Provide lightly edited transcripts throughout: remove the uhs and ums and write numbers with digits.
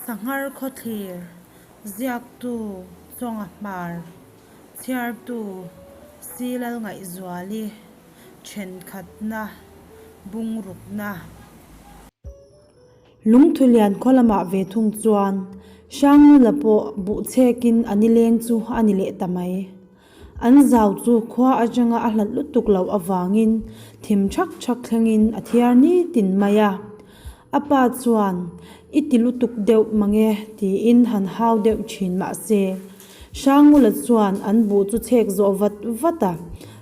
Sanghar Khawthlir, Ziaktu, Chawnga Hmar, Chhiartu, Silal Ngaihzuali, Thenkhatna, Bungrukna. Lungthulian khaw lamah ve thung chuan Hrangnula pawh buh chhekin a nileng chu a ni leh ta mai. An zau chu khua atanga a hlat lutuk loh avangin thim thak thak thlengin a thiar nitin mai a. A pa chuan, I ti lutuk deuh mange tiin han hau deuh thin mah se, Hrangula chuan an buh chu chhek zawh vat vat a,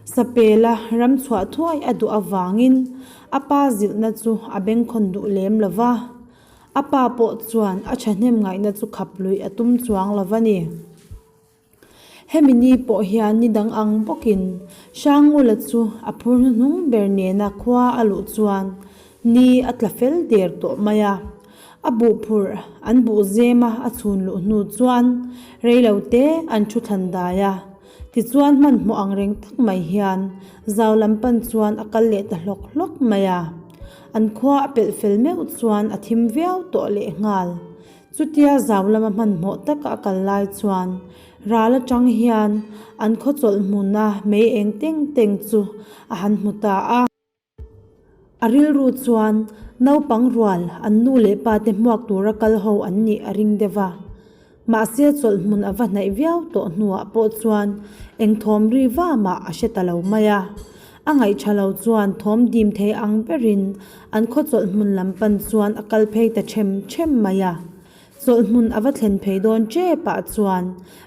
Sapela ram chhuah thuai a duh avangin a pa zilhna chu a bengkhawn duh lem lo va. A pa pawh chuan a thahnem ngaihna chu khap luih a tum chuang lo va ni. Hemi ni pawh hian ni dang ang bawkin Hrangula chu a phur hnuhnung ber nena khua a luh chuan ni a tla fel der tawh mai a. A buh phurh an buh zema a chhun luh hnu chuan reilo te an thu thlan dai a. Tichuan hmanhmawh ang reng tak mai hian zau lam pan chuan a kal leh ta hlawk hlawk mai a. An khua a pelh fel meuh chuan a thim viau tawh lehnghal. Chutia zau lama hmanhmawh taka a kal lai chuan ral atang hian an khaw chawlh hmuna mei eng teng teng chu a han hmu ta a. A rilru chuan naupang rual an nu leh pa te hmuak tura kal ho an nih a ring deuh a. Mahse chawlh hmun a va hnaih viau tawh hnuah pawh chuan eng thawm ri va mah a hre ta lo mai a. A ngaihṭha lo chuan thawm dim thei ang berin an khaw chawlhhmun lam pan chuan a kal phei ta ṭhem ṭhem mai a. Chawlhhmun a va thlen phei dawn ṭepah chuan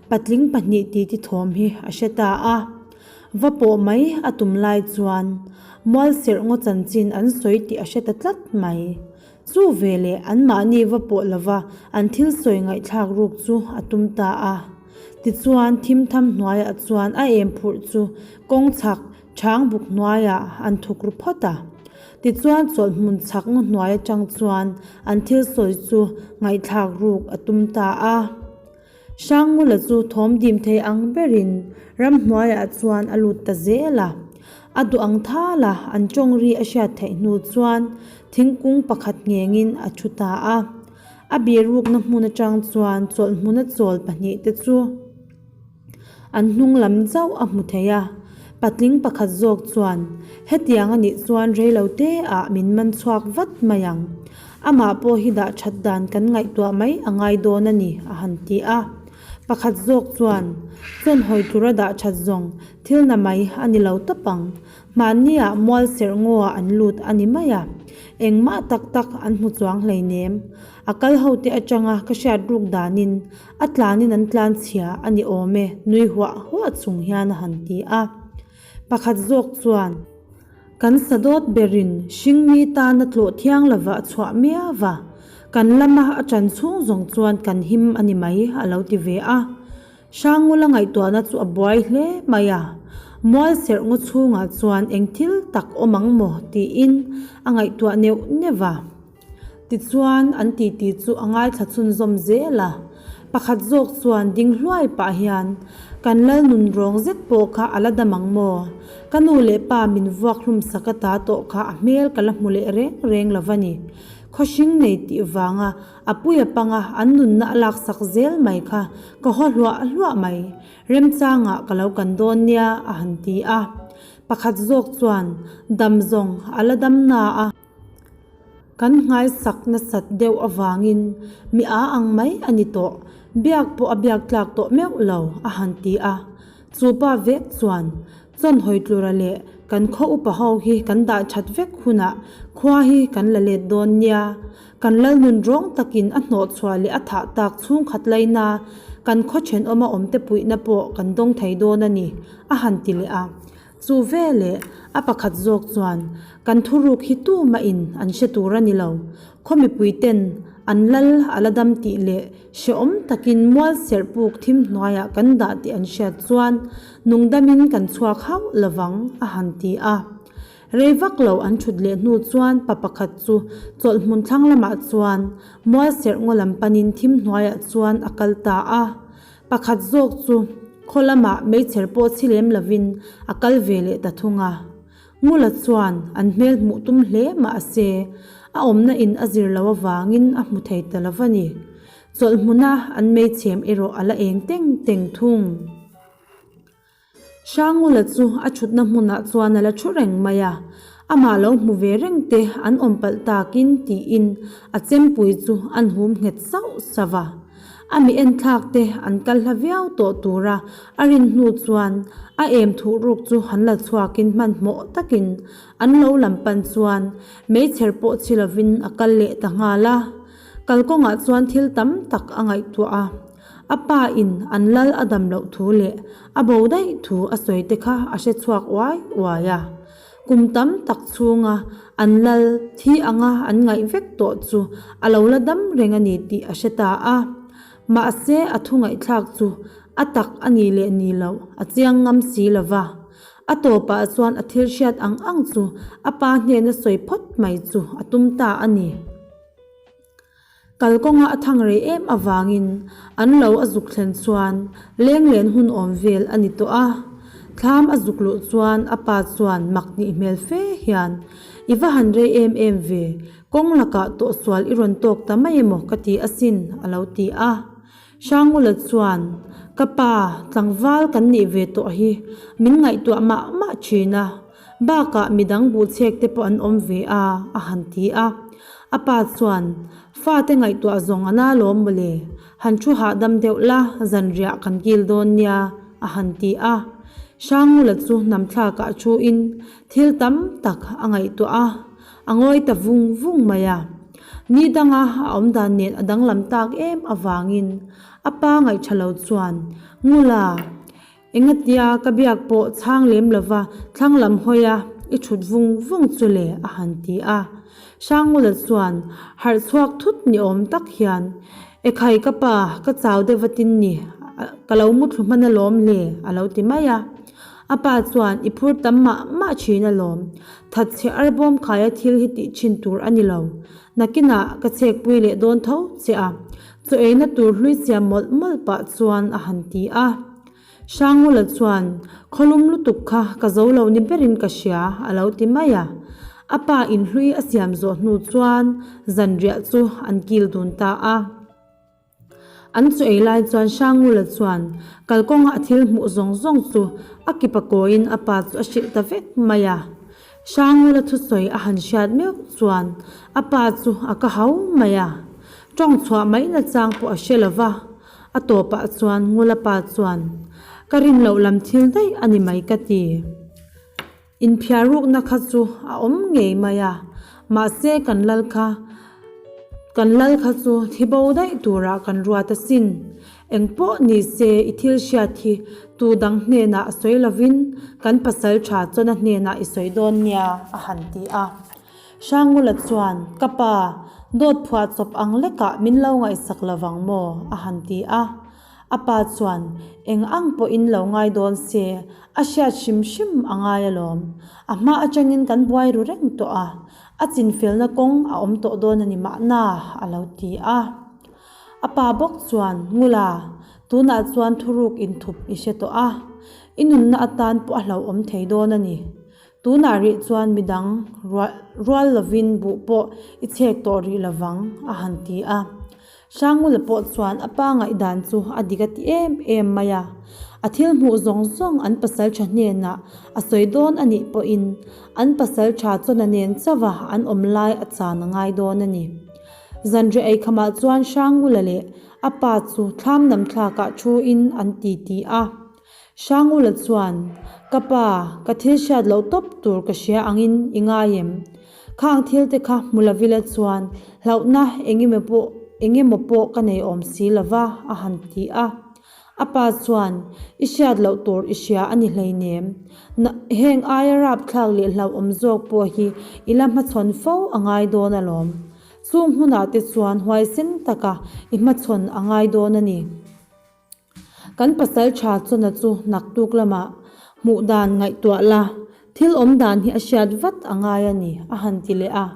patling pahnih titi thawm hi a hre ta a. Va pawh mai a tum lai chuan mual serh ngaw chanchin an sawi tih a hre ta tlat mai. Chu veleh anmahni va pawh lova an thil sawi ngaihthlak ruk chu a tum ta a. Tichuan thimtham hnuaiah chuan a em phurh chu kawng chhak chhang buk hnuaiah an thuk ru phawt a. Tichuan chawlh hmun chhak ngaw hnuai atang chuan an thil sawi chu ngaihthlak ruk a tum ta a. Hrangngula chu thawm dim thei ang berin ramhnuaiah chuan a lut ta zel a. A duh ang thal a, an tawng ri a hriat theih hnu chuan thingkung pakhat nghengin a thu ta a. A birukna hmun atang chuan chawlh hmuna chawl pahnihte chu an hnung lam chauh a hmu thei a. Patling pakhat zawk chuan, Hetiang a nih chuan reilo te ah min man chhuak vat mai ang. Amah pawh hi dah that dan kan ngaihtuah mai a ngai dawn a ni, a han ti a. Pakhat zawk chuan, Chawn hawi tura dah that zawng thil na mai a ni lo tawp ang. Mahniah mual serh ngaw ah an lut a ni mai a, engmah tak tak an hmu chuang hleinem. A kal ho te atanga ka hriat ruk danin a tlanin an tlan chhia a ni awm e, nui huah huah chung hian a han ti a. Pakhat zawk chuan, Kan sadawt berin hringmi tana tlawh thiang lova a chhuah miau va, kan lama a ṭan chhung zawng chuan kan him a ni mai, a lo ti ve a. Hrangngula ngaihtuahna chu a buai hle mai a, mual serh ngaw chhungah chuan eng thil tak awm ang maw tiin a ngaihtuah neuh neuh a. Tichuan an titi chu a ngaithla chhunzawm zel a, pakhat zawk chuan ding hluai pah hian, Kan lal nun rawng zet pawh kha a la dam ang maw? Ka nu leh pa min vuak hlum sak a ta tawh kha a hmel ka la hmu leh reng reng lo va ni. Khawhring nei tih vanga A puia panga an nunna a laksak zel mai kha ka haw hluah hluah mai. Remchangah ka lo kan dawn nia a han ti a. Pakhat zawk chuan dam zawng a la dam na a. Kan nghaisak nasat deuh avangin mi a ang mai a ni tawh, biak pawh a biak tlak tawh meuh lo a han ti a. Chu pa vek chuan Chawn hawi tlura leh kan khaw upa ho hi kan dah that vek hunah khua hi kan la let dawn nia. Kan lal nun rawng takin a hnawh chhuah leh a thah tak chhungkhat laina kan khaw thenawma awmte puihna pawh kan dawng thei dawn a ni, a han ti leh a. Chu veleh a pakhat zawk chuan kan thuruk hi tumahin an hre tur a ni lo. Khaw mipuiten an lal a la dam tih leh Hrehawm takin mual serh puk thim hnuaiah kan dah tih an hriat chuan nungdamin kan chhuak hauh lovang, a han ti a. Rei vak lo an thut leh hnu chuan pa pakhat chu chawlh hmun thlang lamah chuan mual serh ngaw lam panin thim hnuaiah chuan a kal ta a. Pakhat zawk chu khaw lamah meichher pawh chhi lem lovin a kal ve leh ta thung a. Ngula chuan an hmel hmuh tum hle mah se, a awmna in a zir lo avangin a hmu thei ta lo va ni. Chawlh hmuna an meichhem erawh a la eng teng teng thung. Hrangula chu a thutna hmunah chuan a la thu reng mai a, amah lo hmu ve reng te an awm palh takin tiin a chempui chu an hum nghet sauh sauh a. A mi enthlak te an kal hla viau tawh tura a rin hnu chuan a em thuh ruk chu han la chhuakin hmanhmawh takin an lo lam pan chuan meichher pawh chhi lovin a kal leh ta nghal a. Kalkawngah chuan thil tam tak a ngaihtuah a. A pa in an lal a dam loh thu leh a bo daih thu a sawi te kha a hre chhuak uai uai a. Kum tam tak chhunga an lal thi anga an ngaih vek tawh chu a lo la dam reng a ni tih a hre ta a. Mahse a thu ngaihthlak chu a tak a nih leh nih loh a chiang ngam si lo va. A tawpah chuan a thil hriat ang ang chu a pa hnena sawi phawt mai chu a tum ta a ni. Kalkawnga a thang rei em avangin an lo a zuk thlen chuan lenglen hun awm vel a ni tawh a. Thlam a zuk luh chuan a pa chuan mak nih hmel fe hian, I va han rei em em ve, kawng lakah tawhsual i rawn tawk ta mai emaw ka ti asin, a lo ti a. Hrangula chuan, Ka pa, tlangval kan nih ve tawh hi min ngaihtuah mah mah thin a, bakah midang buhchhek te pawh an awm ve a, a han ti a. A pa chuan, Fate ngaihtuah zawng a na lawm mawle, han thu hahdam deuh la, zanriah kan kil dawn nia, a han ti a. Hrangula chu hnamthlakah thuin thil tam tak a ngaihtuah a. A ngawi ta vung vung mai a. Ni danga a awm dan nen a danglam tak em avangin a pa ngaihṭha lo chuan, Ngula, engatia ka biak pawh chhang lem lova thlang lam hawi a i ṭhut vung vung chu le a han ti a. Hrangngula chuan harh chhuak thut ni awm tak hian, Ekhai ka pa, ka chau deuh atin ni, ka lo muthlu hman alawm le a lo ti mai a. A pa chuan, I phur tam mah mah thin alawm. Thatchhe arbawm khaia thil hi tih thin tur a ni lo. Nakinah ka chhekpui leh dawn tho che a. Chaw eina tur hlui siam mawlh mawlh pah chuan a han ti a. Hrangula chuan, Khawlum lutuk kha ka zo lo ni berin ka hria, a lo ti mai a. A pa in hlui a siam zawh hnu chuan zanriah chu an kil dun ta a. An chu ei lai chuan Hrangula chuan kalkawnga a thil hmuh zawng zawng chu a kipa kawiin a pa chu a hrilh ta vek mai a. Hrangula thusawi a han hriat meuh chuan a pa chu a ka hau mai a. Tawng chhuah mai nachang pawh a hre lo va, a tawpah chuan Ngula pa chuan, Ka rin loh lam thil daih a ni mai ka ti. Inphiarrukna kha chu a awm ngei mai a, mahse kan lal kha kan lal kha chu thi bo daih turah kan ruat asin. Engpawh ni se i thil hriat hi tu dang hnenah a sawi lovin kan pasal tha chawna hnenah i sawi dawn nia a han ti a. Hrangula chuan, Ka pa, dawt phuah chawp ang lekah min lo ngaihsak lovang maw? a han ti a. A pa chuan, Eng ang pawhin lo ngai dawn se, a hriat hrim hrim a ngai alawm. A hma atangin kan buai ru reng tawh a, a chinfelna kawng a awm tawh dawn a ni mahna, a lo ti a. A pa bawk chuan, Ngula, tunah chuan thuruk inthup i hre tawh a, i nunna atan pawh a hlauhawm thei dawn a ni. Tunah rih chuan midang rual lovin buh pawh i chhek tawh rih lovang, a han ti a. Hrangula pawh chuan a pa ngaihdan chu a dik a ti em em mai a. A thil hmuh zawng zawng an pasaltha hnenah a sawi dawn a nih pawhin an pasaltha chawna nen chauha an awm lai a chan a ngai dawn a ni. Zanriah eikhamah chuan Hrangula leh a pa chu thlam nam thlakah thuin an titi a. Hrangula chuan, Ka pa, ka thil hriat loh tawp tur ka hria angin i ngai em? Khang thil te kha hmu lovila chuan hlauhna engemaw pawh engemaw pawh ka nei awm si lova, a han ti a. A pa chuan, I hriat loh tur i hria a ni hleinem. Na, heng aia rapthlak leh hlauhawm zawk pawh hi i la hmachhawn fo a ngai dawn alawm. Chung hmunah te chuan huaisen taka i hmachhawn a ngai dawn a ni. Kan pasal tha chawna chu naktuk lamah hmuh dan ngaihtuah la, thil awm dan hi a hriat vat a ngai a ni, a han ti leh a.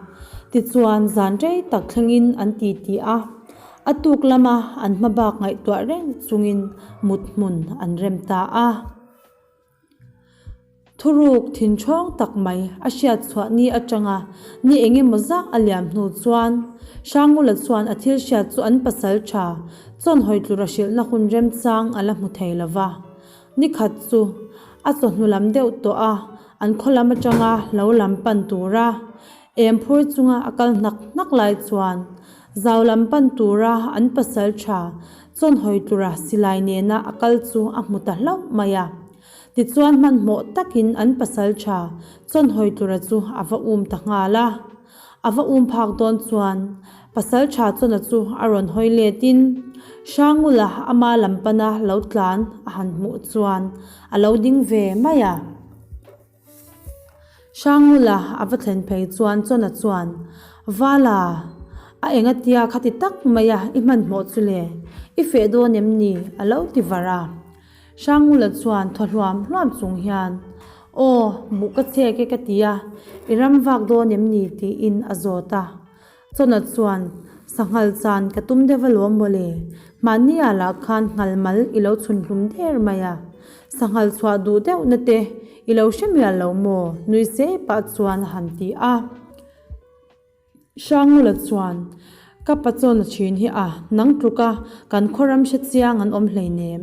Tichuan, zan rei tak thlengin an ti ti a, a tuk lama an hma bak ngaihtuah reng chungin mut hmun an rem ta a. Thuruk thinṭhawng tak mai a hriat chhuah ni aṭanga ni eng emaw zah a liam hnu chuan. Hrangngula chuan a thil hriat chu an pasalṭha chawnhawi tlura hrilhna hun remchang a la hmu thei lo va. Ni khat chu a chawhnu lam deuh tawh a, an khaw lam atanga lo lam pan tura em phur chunga a kal hnak hnak lai chuan zau lam pan tura an pasal tha chawnhawi tura silai nena a kal chu a hmu ta hlauh mai a. Tichuan hmanhmawh takin an pasal tha chawnhawi tura chu a va um ta nghal a. A va um phak dawn chuan Pasalṭha chawna chu a rawn hawi let in Hrangula ama lam pana lo tlan a han hmuh chuan a lo ding ve mai a. Hrangula a va thlen phei chuan chawna chuan, Vala, a engatia khati tak mai a i hmanhmawh chu le, i feh dawn em ni? a lo ti var a. Hrangula chuan thaw hluam hluam chung hian, Aw, buh ka chek e ka ti a, i ram vak dawn em ni? tiin a zawt a. Chawna chuan, Sanghal chan ka tum deuh alawm mawle, mahnia lah khan nghal mal i lo chhun hlum der mai a, sanghal chhuah duh deuhna te i lo hre mial lo maw? nui sei pah chuan a han ti a. Hrangula chuan, Ka pa chawn a thin hi a, nang tluka kan khaw ram hre chiang an awm hleinem.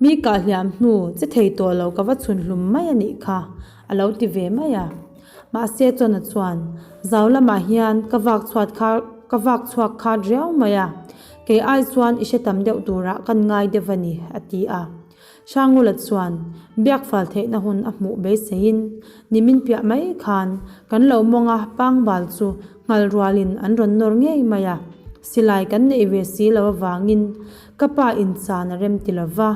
Mi kah hliam hnu che thei tawh lo ka va chhun hlum mai a nih kha, a lo ti ve mai a. Mahse chawna chuan, Zau lamah hian ka vak chhuat kha ka vak chhuak khat riau mai a, kei ai chuan i hre tam deuh turah kan ngai deuh a ni, a ti a. Hrangula chuan biak fal theihna hun a hmuh beiseiin nimin piah mai khan kan lo mawng a pangbal chu nghal rualin an rawn nawr ngei mai a, silai kan neih ve si lo avangin ka pa in chan a rem ti lo va,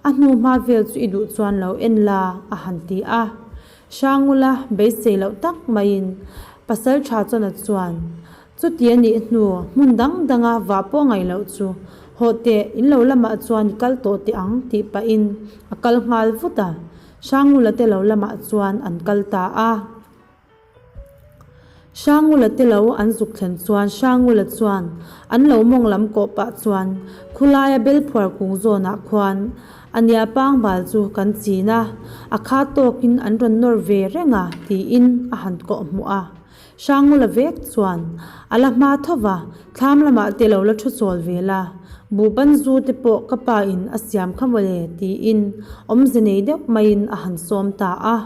a hnu hma vel chu i duh chuan lo en la a han ti a. Hrangula beisei loh tak maiin pasal tha chuan a chuan Chuti a nih hnu, hmun dang danga vah pawh ngaih loh chu, Hawh teh, in lo lamah chuan i kal tawh teh ang tih pahin a kal nghal vut a. Hrangula te lo lamah chuan an kal ta a. Hrangula te lo an zuk thlen chuan Hrangula chuan an lo mawng lam kawh pah chuan khulaia bel phuar kung zawnah khuan a nia pangbal chu kan chin a, a kha tawkin an rawn nawr ve reng a tiin a han kawh hmuh a. Hrangula vek chuan a la hma tho va, thlam lamah te lo la thu chawl ve la, buhban zu te pawh ka pa in a siam kha mawle tiin awmze nei deuh maiin a han sawm ta a.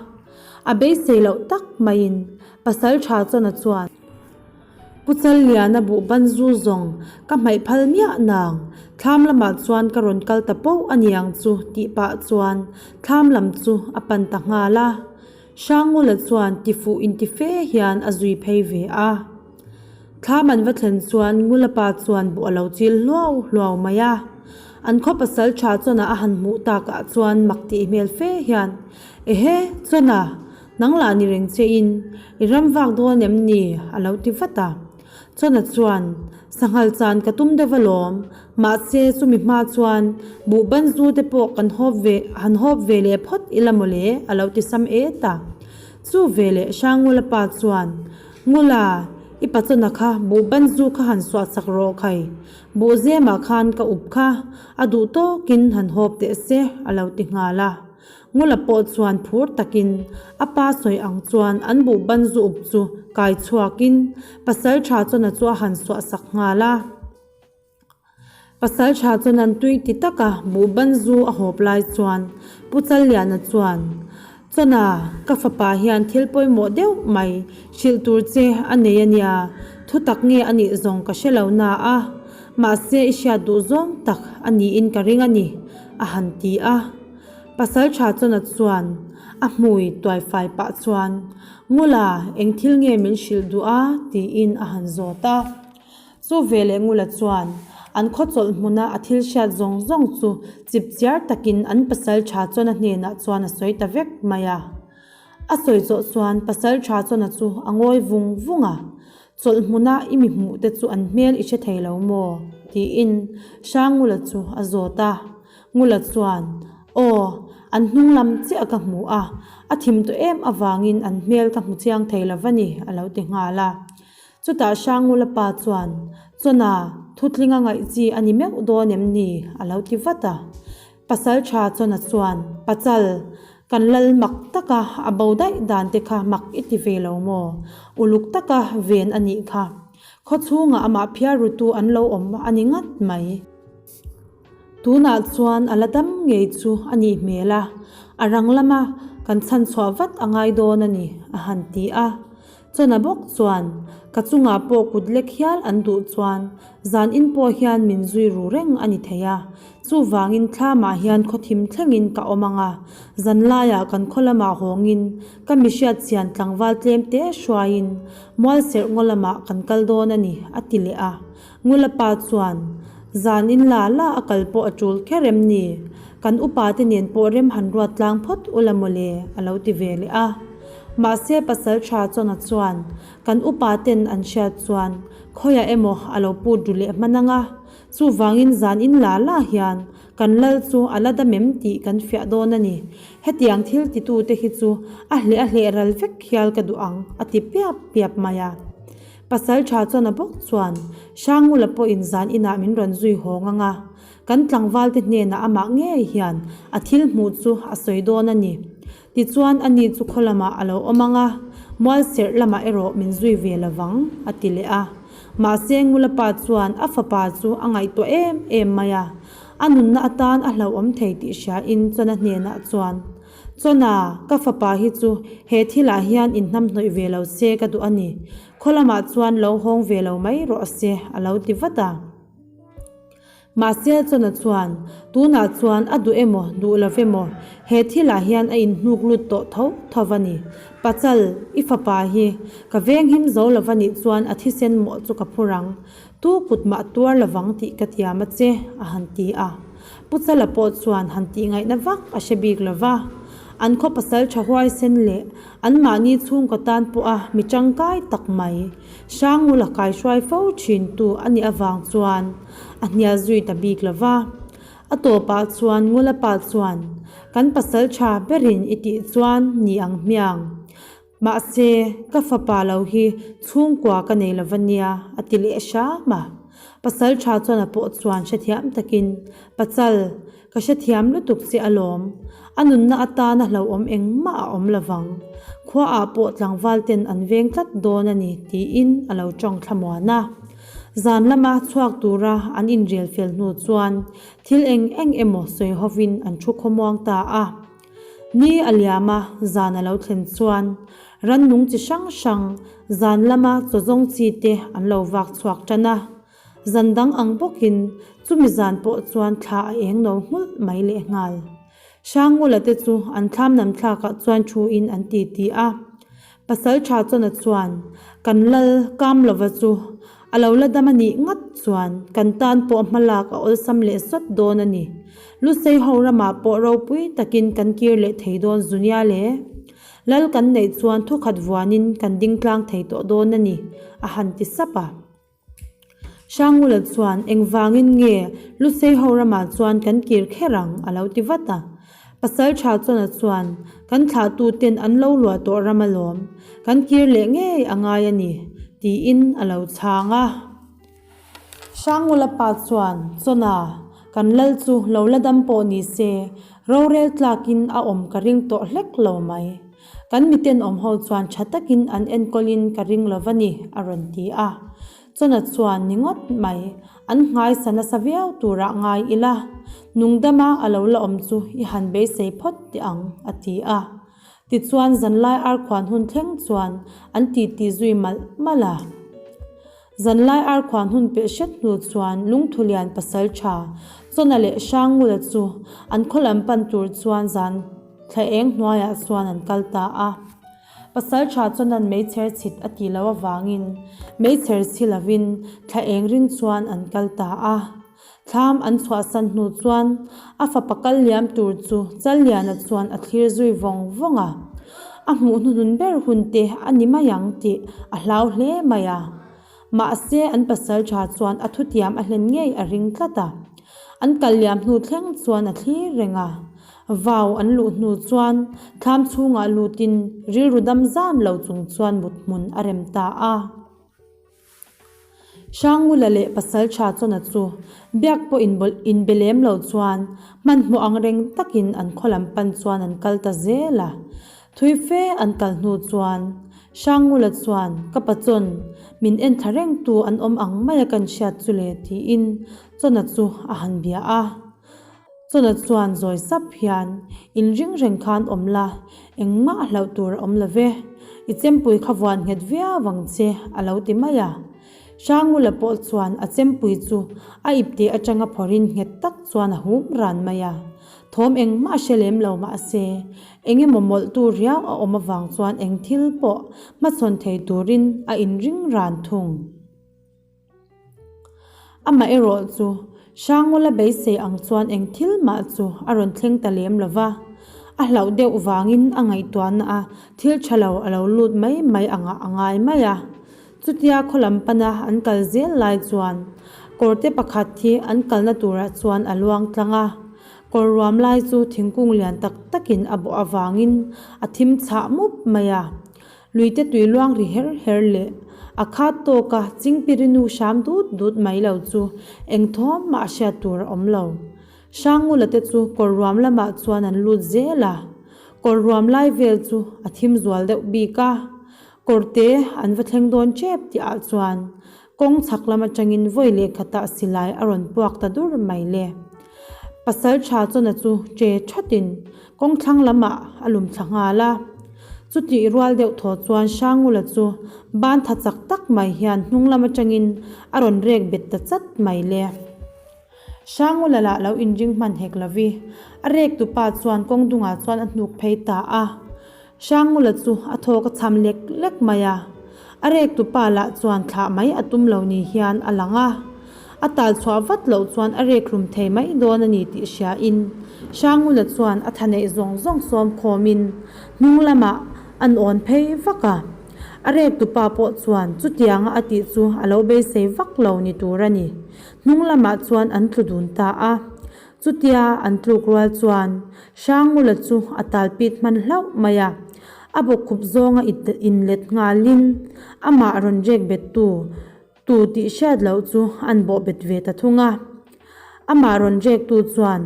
A beisei loh tak maiin pasal tha chawna chuan, Pu Challiana buhban zu zawng ka hmaih phal miah nang, thlam lamah chuan ka rawn kal ta poh a niang chu tih pah chuan thlam lam chu a pan ta nghal a. Hrangula chuan tifuh inti fe hian a zui phei ve a. Thlam an va thlen chuan Ngula pa chuan buh a lo chil hluau hluau mai a. An khaw pasal tha chuan a han hmuh takah chuan mak tih hmel fe hian, Ehe, Chawna, nang lah ni reng che in, i ram vak dawn em ni? a lo ti vat a. Chawna chuan, Sanghal chan ka tum deuh alawm, mahse chumi hma chuan buhban zu te pawh kan hawp ve han hawp ve leh phawt ila mawle a lo ti sam et a. Chu ve leh Hrangngula pa chuan, Ngula, i pa chawna kha buhban zu kha han suah sak rawh khai, buh zemah khan ka up kha, a duh tawkin han hawp teh se a lo ti nghal a. Ngula pawh chuan phur takin a pa sawi ang chuan an buhban zu up chu kai chhuakin Pasalṭha chawna chu a han suah sak nghal a. Pasalṭha chuan an tui ti taka buhban zu a hawp lai chuan Pu Challiana chuan, Chawna, ka fapa hian thil pawimawh deuh mai hrilh tur che a nei a nia, thu tak nge a nih zawng ka hre lo na a, mahse i hriat duh zawng tak a niin ka ring a ni, a han ti a. Pasalṭha chawna chuan a hmui tuai fai pah chuan, Ngula, eng thil nge min hrilh duh a? tiin a han zawt a. Chu veleh Ngula chuan an khaw chawlh hmuna a thil hriat zawng zawng chu chip chiar takin an pasalṭha chawna hnenah chuan a sawi ta vek mai a. A sawi zawh chuan pasalṭha chawna chu a ngawi vung vung a, Chawlh hmuna i mi hmuh te chu an hmel i hre thei lo maw? tiin Hrangngula chu a zawt a. Ngula chuan, Aw, an hnung lam chiah ka hmu a, a thim tawh em avangin an hmel ka hmu chiang thei lo va ni, a lo ti nghal a. Chutah Hrangngula pa chuan, Chawna, thutlinga ngaih chi a ni meuh dawn em ni? a lo ti vat a. Pasalṭha Chawna chuan, Pachal, kan lal mak taka a bo daih dan te kha mak i ti ve lo maw? Uluk taka ven a nih kha. Khaw chhungah amah phiar rutu an lo awm a ni ngat mai. Tunah chuan a la dam ngei chu a nih hmel a, a rang lama kan chhan chhuah vat a ngai dawn a ni, a han ti a. Chawna bawk chuan, Ka chungah pawh kut lek hial an duh chuan zan in pawh hian min zui ru reng a ni thei a, chuvangin thlamah hian khawthim thlengin ka awm ang a, zan laiah kan khaw lamah hawngin ka mi hriat chian tlangval tlem te hruaiin mual serh ngaw lamah kan kal dawn a ni, a ti leh a. Ngula pa chuan, Zan in la la a kal pawh a tul kher em ni? Kan upa te nen pawh rem han ruat tlang phawt ula mawle, a lo ti ve leh a. Mahse pasal tha Chawna chuan, Kan upa ten an hriat chuan khawiah emaw a lo put ru leh hman ang a, chuvangin zan in la la hian kan lal chu a la dam em tih kan fiah dawn a ni. Hetiang thil titute hi chu a hleh a hleh ral vek hial ka duh ang, a ti piap piap mai a. Pasal tha chuan a bawk chuan Hrangngula pawhin zan inah min rawn zui hawng ang a, kan tlangvalte hnenah amah ngei hian a thil hmuh chu a sawi dawn a ni. Tichuan ani chu khaw lamah a lo awm ang a, mual serh lamah erawh min zui ve lo vang, a ti leh a. Mahse Ngula pa chuan a fapa chu a ngaihtuah em em mai a, a nunna atan a hlauhawm thei tih hriain chuan a hnenah chuan, Chawna, ka fapa hi chu he thilah hian inhnamhnawih ve lo se ka duh a ni. Khaw lamah chuan lo hawng ve lo mai rawh se, a lo ti vat a. Mahse Chawna chuan, Tunah chuan a duh emaw, duh lo emaw, he thilah hian a inhnuk lut tawh tho tho a ni. Pachal, i fapa hi ka venghim zo lo va nih chuan a thisen mawh chu ka phur ang. Tu kut mah tuar lovang tih ka tiam a che, a han ti a. Pu Chala pawh chuan han tih ngaihna vak a hre bik lo va. An khaw pasal tha huaisen leh anmahni chhungkaw tan pawha mi tangkai tak mai, Hrangngula kaihruai fo thintu a nih avang chuan a hnial zui ta bik lo va. A tawpah chuan Ngula pa chuan, Kan pasal tha berin i tih chuan ni ang hmiang. Mahse, ka fapa lo hi chhungkua ka nei lova nia, a ti leh hram a. Pasal tha chuan a pawh chuan hrethiam takin, Pachal, ka hrethiam lutuk che alawm. A nunna atana hlauhawm engmah a awm lovang. Khuaah pawh tlangval ten an veng tlat dawn a ni, tiin a lo tawng thlamuan a. Zan lama chhuak tura an inrel fel hnu chuan thil eng eng emaw sawi hovin an thu khawmuang ta a. Ni a liam a, zan a lo thlen chuan rannung chi hrang hrang zan lama chaw zawng chi te an lo vak chhuak tan a. Zan dang ang bawkin chumi zan pawh chuan thla a eng no nghulh mai leh nghal. Hrangngula te chu an thlam nam thlakah chuan thu in an ti ti a. Pasal tha chawna chuan kan lal kam lova chu a lo la dam a nih ngat chuan kan tan pawh hmalak a awlsam leh sawt dawn a ni. Lusei ho ramah pawh ropui takin kan kir leh thei dawn zunia le. Lal kan neih chuan thukhat vuanin kan ding tlang thei tawh dawn a ni, a han ti sap a. Hrangngula chuan engvangin nge Lusei ho ramah chuan kan kir kher ang a lo ti vat a. Pasal tha chuan a chuan kan thlahtu ten an lo luah tawh ram alawm, kan kir leh ngei a ngai a ni tiin a lo chhang a. Hrangngula pa chuan Chawna, kan lal chu lo la dam pawh ni se, rorel tlakin a awm ka ring tawh hlek lo mai. Kan miten awm ho chuan tha takin an enkawlin ka ring lo va ni, a rawn ti a. Chawna chuan ni ngawt mai, an nghaisa nasa viau turah ngai ila, nungdama a lo la awm chu i han beisei phawt teh ang, a ti a. Tichuan zanlai arkhuan hun thleng chuan an titi zui malh malh a. Zanlai arkhuan hun peh hret hnu chuan Lungthulian pasal tha Chawna leh Hrangngula chu an khaw lam pan tur chuan zan thla eng hnuaiah chuan an kal ta a. Pasal tha Chawna'n meichher chhit a tih loh avangin meichher chhi lovin thla eng ring chuan an kal ta a. Thlam an chhuahsan hnu chuan a fapa kal liam tur chu Challiana chuan a thlir zui vawng vawng a. A hmuh hnuhnun ber hun te a ni mai ang tih a hlau hle mai a. Mahse an pasal tha chuan a thutiam a hlen ngei a ring tlat a. An kal liam hnu thleng chuan a thlir reng a. Vau an luh hnu chuan thlam chhungah lutin rilru dam zan lo chung chuan mut hmun a rem ta a. Hrangngula leh Pasaltha Chawna chu biak pawh inbawlh inbe lem lo chuan hmanhmawh ang reng takin an khaw lam pan chuan an kal ta zel a. Thui fe an kal hnu chuan. Hrangngula chuan, Ka pachawn, min en thla rengtu an awm ang maia kan hriat chu le, tiin Chawna chu a han bia a. Chawna chuan zawi sap hian, Inring reng khan awm la, engmah hlauh tur a awm lo ve. I chempui kha vuan nghet viau ang che, a lo ti mai a. Hrangngula pawh chuan a chempui chu a ipte atanga phawrhin nghet tak chuan a hum ran mai a. Thawm engmah a hre lem lo mahse, eng emaw mawlhtu riau a awm avang chuan eng thil pawh hmachhawn thei turin a inring ran thung. Amaherawh chu, Hrangngula beisei ang chuan eng thil mah chu a rawn thleng ta lem lo va, a hlauh deuh vangin a ngaihtuahna a thil tha lo a lo lut mai mai angah a ngai mai a. Chutia khaw lam pana an kal zel lai chuan kawrte pakhat hi an kalna turah chuan a luang tlang a, kawr ruam lai chu thingkung lian tak takin a bawh avangin a thim chhah mup mai a. Luite tui luang ri her her leh a khat tawka chingpirinu hram dut dut mai lo chu eng thawm mah a hriat tur a awm lo. Hrangngula te chu kawr ruam lamah chuan an lut zel a, kawr ruam lai vel chu a thim zual deuh bik a, Kawrte an va thleng dawn tep tih ah chuan kawng chhak lam atangin vawi leh khatah silai a rawn puak ta dur mai le. Pasal tha chawna chu che thatin kawng thlang lamah a lum thla nghal a. Chutih rual deuh thaw chuan Hrangula chu ban tha chak tak mai hian hnung lam atangin a rawn rek bet ta chat mai le. Hrangula lah lo inring hman hek lovi, a rek tupa chuan kawng dungah chuan a hnuk phei ta a. Hrangula chu a thawk a cham lek lek mai a, a rek tupa lah chuan thlah mai a tum lo ni hian a lang a. A tal chhuah vat loh chuan a rek hlum thei mai dawn a ni tih hria in Hrangula chuan a tha neih zawng zawng sawm khawm in hnung lamah an awn phei vak a. A rek tupa pawh chuan chutianga a tih chu a lo beisei vak lo ni tur a ni. Hnung lamah chuan an tlu dun ta a. Chutia an tluk rual chuan Hrangngula chu a talpit hman hlauh mai a, a bawkkhup zawnga inlet nghalin amah rawn rek bettu tu tih hriat loh chu an bawh bet ve ta thung a. Amah rawn rektu chuan,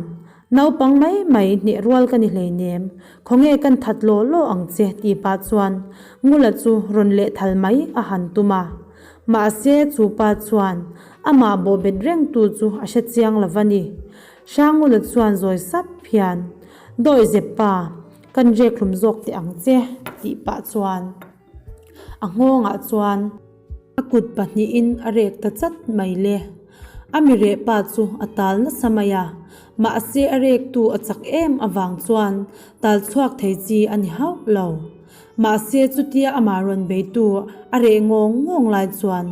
Naupang mai mai hneh rual ka ni hleinem, khawnge kan that law law ang che tih pah chuan Ngula chu rawn lehthal mai a han tum a. Mahse chu pa chuan amah bawh bet rengtu chu a hre chiang lo va ni. Hrangula chuan zawi sap hian, Dawi zep pa, kan rek hlum zawk teh ang che, tih pah chuan a nghawngah chuan a kut pahnihin a rek ta chat mai le. A mi reh pa chu a tal nasa mai a, mahse a rektu a chak em avang chuan tal chhuak thei chi a ni hauh lo. Mahse chutia amah rawn beitu a reh ngawng ngawng lai chuan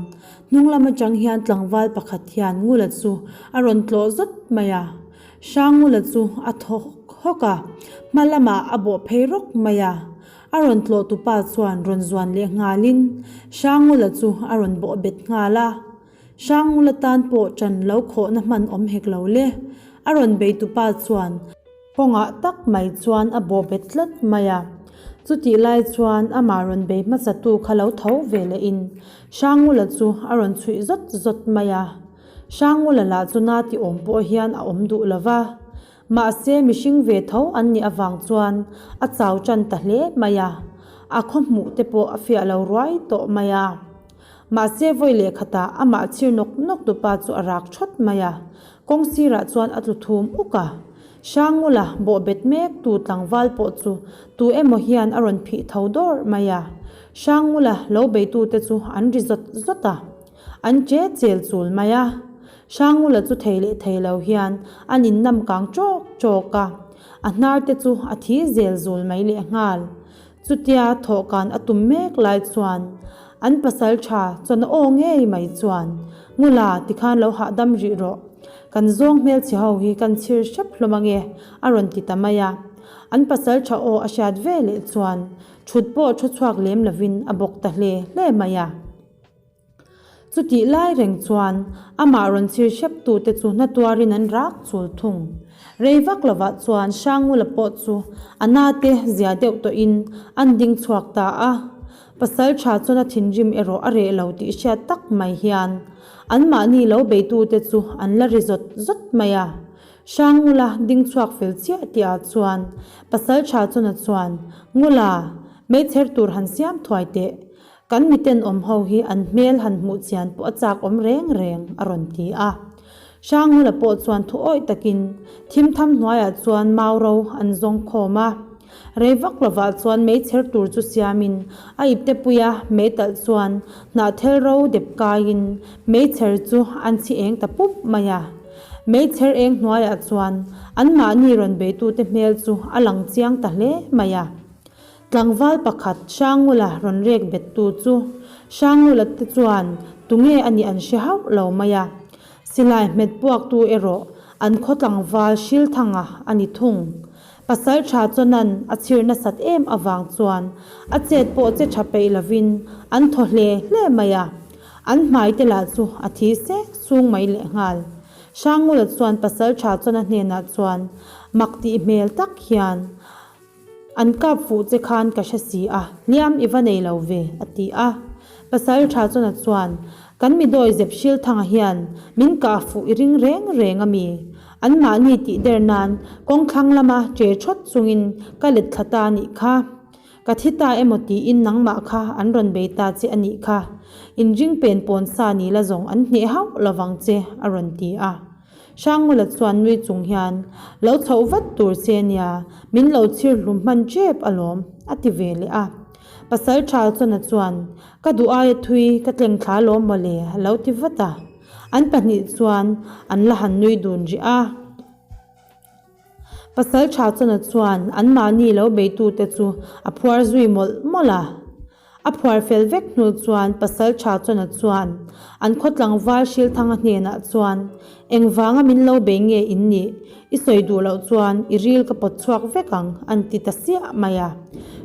Hnung lam atang hian tlangval pakhat hian Ngula chu a rawn tlawh zawt mai a. Hrangngula chu a thaw hawk a, hma lamah a bawh phei rawk mai a. A rawn tlawh tupa chuan rawn zuan leh nghalin Hrangngula chu a rawn bawh bet nghal a. Hrangngula tan pawh ṭan lo khawhna hman awm hek lo le. A rawn bei tupa chuan. Kawngah tak mai chuan a bawh bet tlat mai a. Chutih lai chuan amah rawn bei hmasatu kha lo tho ve lehin Hrangngula chu a rawn chhuih zawt zawt mai a. Hrangngula lah chu na ti awm pawh hian a awm duh lo va. Mahse mihring ve tho an nih avang chuan a chau tan ta hle mai a. A khaw hmuh te pawh a fiah lo ruai tawh mai a. Mahse vawi leh khatah amah chhir nawk nawk tupa chu a rak thawt mai a. Kawng sirah chuan a tlu thum uk a. Hrangngula bawh bet mek tu tlangval pawh chu tu emaw hian a rawn phih tho dawrh mai a. Hrangngula lo beitute chu an ri zawt zawt a, an che chel chul mai a. Hrangngula chu thei leh thei lo hian an innam kang ṭawk ṭawk a, a hnar te chu a thi zel zul mai lehnghal. Chutia thawhkan a tum mek lai chuan an pasal tha chuan a aw ngei mai chuan, Ngula tikhan lo hahdam rih rawh. Kan zawng hmelchhe ho hi kan chhir hrep hlawm ange a rawn ti ta mai a. An pasal tha aw a hriat ve leh chuan thut pawh thu chhuak lem lovin a bawk ta hle hle mai a. Chutih lai reng chuan amah rawn chhir hrep tute chu hna tuarin an rak chul thung. Rei vak lovah chuan Hrangngula pawh chu a nate zia deuh tawhin an ding chhuak ta a. Pasal tha chuan a thinrim erawh a reh lo tih hriat tak mai hian anmahni lo beitute chu an la ri zawt zawt mai a. Hrangngula ding chhuak fel chiah tihah chuan Pasal tha chuan a chuan, Ngula, meichher tur han siam thuai teh. Kan mitenawm ho hi an hmel han hmuh chian pawh a chak awm reng reng, a rawn ti a. Hrangngula pawh chuan thu awih takin thimtham hnuaiah chuan mau ro an zawng khawm a. Rei vak lovah chuan meichher tur chu siamin a ipte puia meitalh chuan hnahthel ro dep kaiin meichher chu an chhi eng ta pup mai a. Meichher eng hnuaiah chuan anmahni rawn beitute hmel chu a lang chiang ta hle mai a. Tlangval pakhat Hrangngula rawn rek bettu chu Hrangngula te chuan tunge a nih an hre hauh lo mai a. Silai hmet puaktu erawh an khaw tlangval Hrilthanga a ni thung. Pasal tha chuanan a chhir nasat em avang chuan a chet pawh che tha peih lovin an thaw hle hle mai a. An hmai te lah chu a thi sek sung mai lehnghal. Hrangngula chuan pasal tha chuan a hnenah chuan mak tih hmel tak hian An kap fuh che khan ka hre si a, hliam i va nei lo ve, a ti a. Pasal tha chawna chuan, Kan mi dawi zep Hrilthanga hian min kah fuh i ring reng reng a mi? Anmahni tih der nan kawng thlang lama che thawt chungin ka let thla ta a nih kha. Ka thi ta emaw tiin nangmah kha an rawn bei ta che a nih kha. Inring pen pawn sa ni la zawng an hneh hauh lovang che, a rawn ti a. Hrangngula chuan nui chung hian, Lo chhoh vat tur che nia, min lo chhir hlum hman tep alawm, a ti ve leh a. Pasal Charleston-a chuan, Ka duh aia thui ka tleng thla lawm mawle, a lo ti vat a. An pahnih chuan an la han nui dun rih a. Pasal Charleston-a chuan anmahni lo beitute chu a phuar zui mawlh mawlh a. A phuar fel vek hnu chuan Pasal Tha Chawna chuan an khaw tlangval Hrilthanga hnenah chuan, Engvanga min lo bei nge in nih? I sawi duh loh chuan i ril ka pawt chhuak vek ang, an ti ta siah mai a.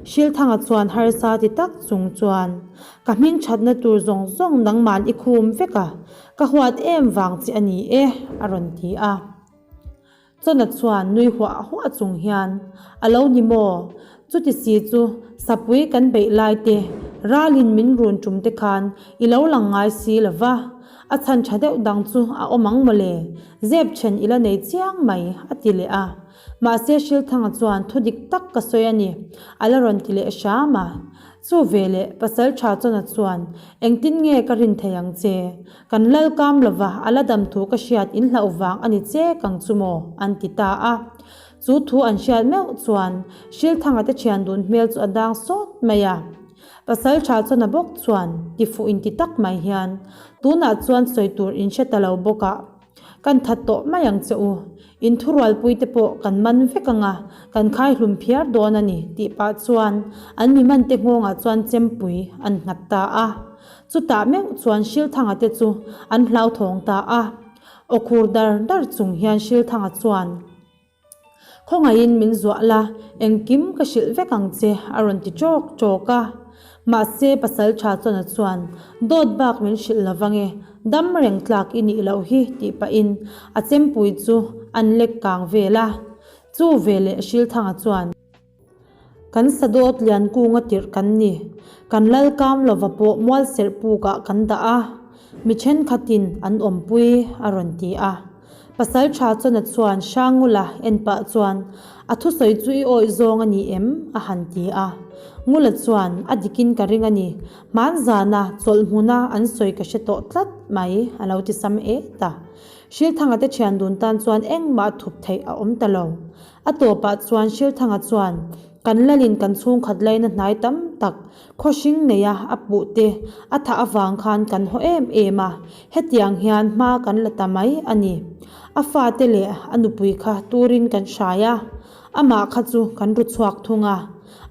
Hrilthanga chuan harsa ti tak chung chuan, Ka hming thatna tur zawng zawng nangman i khum vek a, ka huat em vang che a ni e, a rawn ti a. Chawna chuan nui huah huah chung hian, A lo ni maw? Chuti si chu sapui kan beih lai te, ralin min run tum te khan i lo lang ngai si lo va, a chhan tha deuh dang chu a awm ang mawle, zep then i la nei chiang mai, a ti leh a. Mahse Hrilthanga chuan thu dik tak ka sawi a ni, a la rawn ti leh hram a. Chu veleh Pasaltha Chawna chuan, Engtin nge ka rin thei ang che? Kan lal kam lova a la dam thu ka hriat in hlauh vang a ni che kang chu maw? an ti ta a. Chu thu an hriat meuh chuan Hrilthanga te thian dun hmel chu a dang sawt mai a. Pasal tha chuan a bawk chuan tifuh in ti tak mai hian tunah chuan sawi tur in hre ta lo bawk a, kan that tawh mai ang che u. In thurualpui te pawh kan man vek ang a, kan khai hlum phiar dawn a ni tih pah chuan an mi man te nghawngah chuan chempui an nghat ta a. Chutah meuh chuan Hrilthanga te chu an hlauthawng ta a. Aw khur dar dar chung hian Hrilthanga chuan, Khawngaihin min zuah la, engkim ka hrilh vek ang che, a rawn ti ṭawk ṭawk a. Mahse, Pasalṭha Chawna chuan, Dawt bak min hrilh lo vang e, dam reng tlak i nih loh hi, tih pahin a chempui chu an lek kang vel a. Chu veleh Hrilthanga chuan. Kan sadawt lian kunga tirh kan ni. Kan lal kam lova pawh mual serh pukah kan dah a, mi thenkhatin an awmpui, a rawn ti a. Pasal tha Chawna chuan Hrangngula en pah chuan, A thusawi chu i awih zawng a ni em? a han ti a. Ngula chuan, A dikin ka ring a ni. Hmanzana chawlh hmuna an sawi ka hre tawh tlat mai, a lo ti sam et a. Hrilthanga te thian dun tan chuan engmah thup theih a awm ta lo. A tawpah chuan Hrilthanga chuan, Kan lalin kan chhungkhat laina hnai tam tak khawhring neia a puh te a thah avang khan kan haw em em a, hetiang hian hma kan la ta mai a ni. A fate leh a nupui kha turin kan hrai a, amah kha chu kan ru chhuak thung a,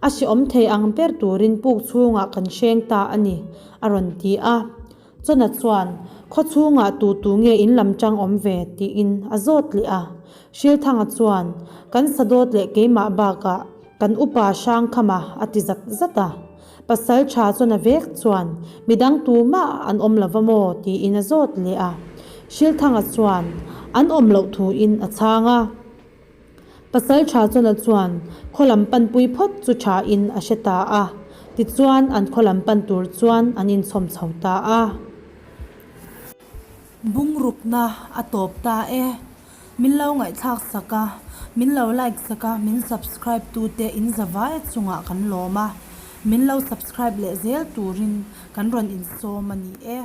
a hrehawm thei ang ber turin puk chhungah kan hreng ta a ni, a rawn ti a. Chawna chuan, Khaw chhungah tu tu nge in lam chang awm ve? tiin a zawt leh a. Hrilthanga chuan, Kan sadawt leh keimah bakah kan upa Hrangkhama a ti zat zat a. Pasal tha Chawna vek chuan, Midang tumah an awm lo va maw? tiin a zawt leh a. Hrilthanga chuan, An awm loh thuin a chhang a. Pasal tha chawna chuan khaw lam panpui phawt chu tha in a hre ta a, tichuan an khaw lam pan tur chuan an inchhawm chho ta a. Bungrukna a tawp ta e. Min lo ngaihthlak sak a, min lo like sak a, min subscribe tu te in zavai chungah kan lawm a. Min lo subscribe leh zel turin kan rawn insawm a ni e.